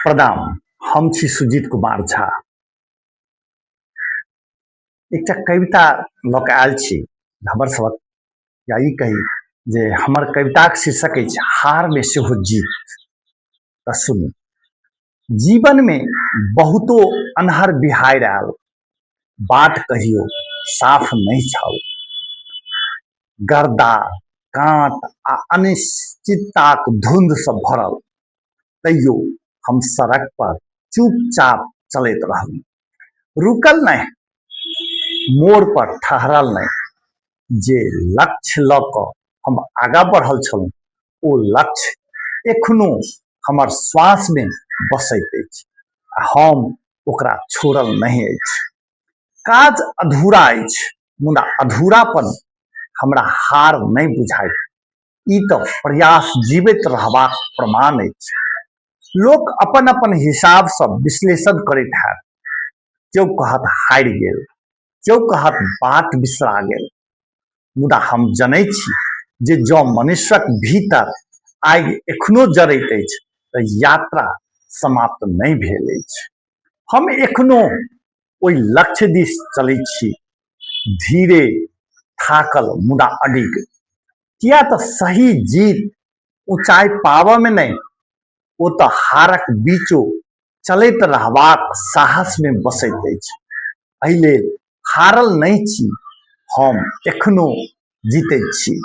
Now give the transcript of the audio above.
प्रणाम। हम छी सुजीत कुमार झा। एकटा कविता लऽ कऽ आयल छी हमर सबक, या ई कही जे हमर कविताक शीर्षक अछि हारमे सेहो जीत। तऽ सुनू। जीवनमे बहुतो अन्हर बिहाड़ि आयल, बाट कहियो साफ नहि छल। गर्दा, काँट आ अनिश्चितताक धुंधसँ भरल, तैयो हम सड़क पर चुपचाप चलैत रहलहुँ। रुकल नहि, मोड़ पर ठहरल नहि। जे लक्ष्य लऽ कऽ हम आगाँ बढ़ल छलहुँ, ओ लक्ष्य एखनो हमर श्वासमे बसैत अछि आ हम ओकरा छोड़ल नहि अछि। काज अधूरा अछि, मुदा अधूरापन हमरा हार नहि बुझाइत। ई तऽ प्रयास जीवैत रहबाक प्रमाण अछि। लोक अपन अपन हिसाबसँ विश्लेषण करैत हैत। केओ कहत हारि गेल, केओ कहत बाट बिसरा गेल, मुदा हम जनै छी जे जँ मनुष्यक भीतर आगि एखनो जरैत अछि तऽ यात्रा समाप्त नहि भेल अछि। हम एखनो ओहि लक्ष्य दिस चलैत छी, धीरे, थाकल, मुदा अडिग। किया तऽ सही जीत ऊंचाई पाबऽ मे नहि, ओ तऽ हारक बीचो चलैत रहबाक साहस मे बसैत अछि। एहि लेल हारल नहि छी हम, एखनो जीतैत छी।